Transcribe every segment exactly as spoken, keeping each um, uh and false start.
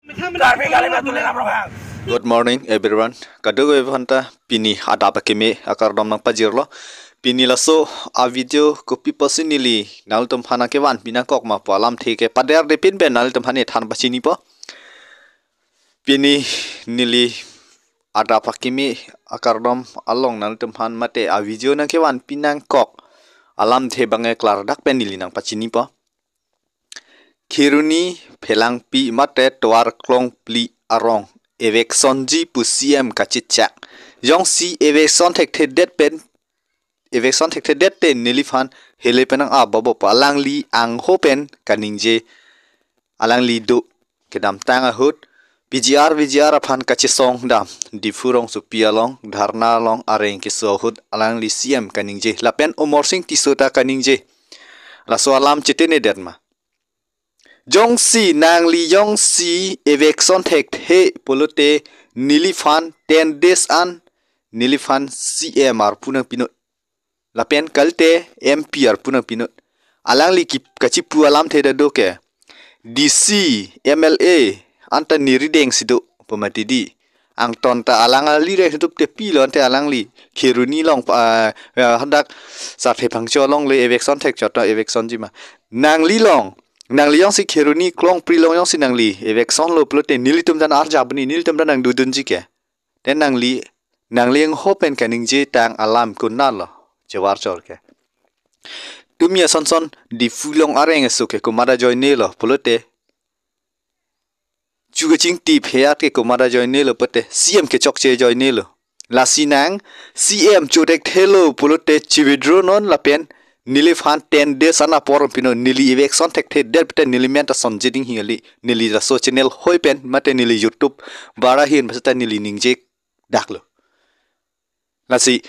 Karbi Kalima Tuliram Ronghang. Good morning, everyone. Kadokave aphanta pini adap akimi akardom nangpajirlo. Pini laso a video kopi pusi neli nanglitum aphan nangkevan pinangkok ma pu alamthe ke paderdepin pen nanglitum aphan ne than pachinipo. Pini neli adap akimi akardom along nanglitum aphan mate a video nangkevan pinangkok alamthe abang klardak pen neli nangpachinipo. Kheroni, Phelangpi mate tovar klongpli arong eviction ji pu C M kachechak. Jongsi eviction thekthedet pen, eviction thekthedet te neliphan hele pen nang-ap bobo pu alangli angho pen kaningje alangli do. Kedamtang ahut P G R, V G R aphan kachesong dam Diphu rongsopi along dharna along areng keso ahut alangli C M kaningje lapen Amarsing Tisso ta kaningje. Laso alam chetene det ma? Jongsi nangli jongsi eviction thekthe pulote neliphan ten days an neliphan C M arpu nangpinot lapen kalite M P arpu nangpinot. Alangli ki kachipu alamthe ta do ke D C, M L A anta ne rideng si do pu mati di. Angton ta alang ali reng si tup te pilo ante alangli Kheroni along pa, ah, ah, hadak Sarthe Phangcho along le eviction thekchot ta eviction ji ma? Nangli along, nangli jongsi Kheroni klongpli along jongsi nangli eviction lo pulote nelitum ta arjap ni, nelitum ta nangdodunji ke. Te nangli, nangli angho pen kaningje tang alam konatlo chevar chor ke? Tumi asonson Diphu along areng aso ke komat ajoinelo pulote, chu kachingtip heyat ke komat ajoinelo pulote C M kechokche ajoinelo. Lasi nang C M cho thekthelo pulote chi-withdraw non lapen neliphan ten days an apor pino, neli eviction thekthedet pulote neli men ta sonje ding hingali, neli laso channel hoi pen mate neli YouTube bara hin paseta neli ningje daklo. Lasi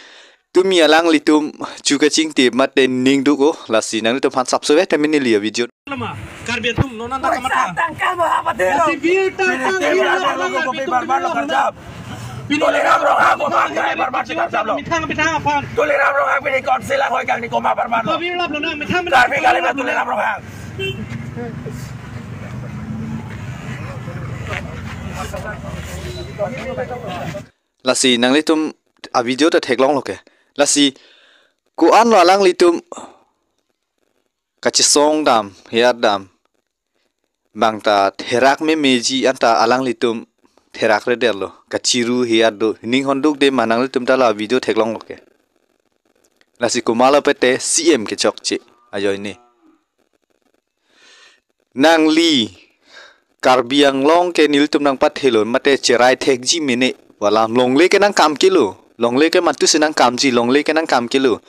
tumi alanglitum chu kachingtip mate ning duk-o, lasi nanglitum aphan sapso ve tame neli a video. Lama, Karbi atum, non anta kamatha. Tangkal mo apa tu? Lasi bill tang, tang, bill tang, tang, tang, tang, tang, tang, tang. Tuliram Ronghang ko bangkai barbar si tangkal lo. Mithang, mithang aphan. Tuliram Ronghang pini council a hoi kang ni koma barbar lo. Bill lap lo na, mithang, mithang. Karbi Kalima Tuliram Ronghang. Lasi nanglitum a video ta theklonglo ke. Lasi ko-an lo alanglitum kachesong dam, heyat dam, bang ta therak memeji anta alanglitum therak redetlo, kachiru heyat do, ning honduk de ma nanglitum ta la video theklonglo ke. Lasi komatlo pulote C M kechokche ajoine. Nangli Karbi Anglong ke nelitum nangpathelo mate cherai thekji mene pu alam, longle ke nangkam kelo, longle ke matu si nangkamji, longle ke nangkam kelo.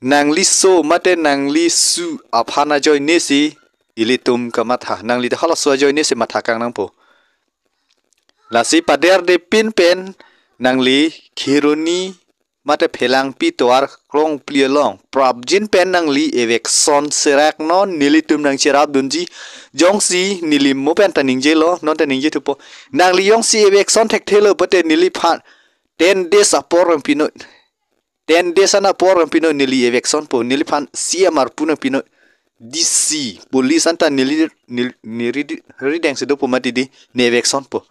Nangli so mate nangli su aphan ajoine si ilitum kamatha, nangli ta halaso ajoine si matha kang nangpo. Lasi paderdepin pen nangli Kheroni mate Phelangpi tovar klongpli along prapjin pen nangli eviction serak non, nelitum nangcherapdunji. Jongsi neli mo pen ta ningjelo, non ta ningje thupo. Nangli jongsi eviction thekthelo pulote neliphan ten days apor nangpinot. Ten days an apor nangpinot, neli eviction po, neliphan C M arpu nangpinot. D C, police anta neli, neli, neli rideng si do pu mati di, ne eviction po.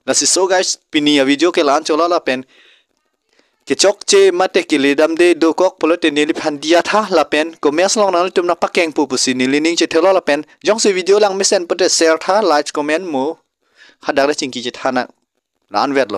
Lasi so guys, pini a video ke la-an cholo lapen kechokche mate keledamde dokok pulote neliphan diya tha lapen comments along nanglitum nangpakengpo pusi neli ning chethelo lapen jongsi video lang mesen pulote share tha, like, comment mo hadak le chingki chetha nang. La-an vetlo.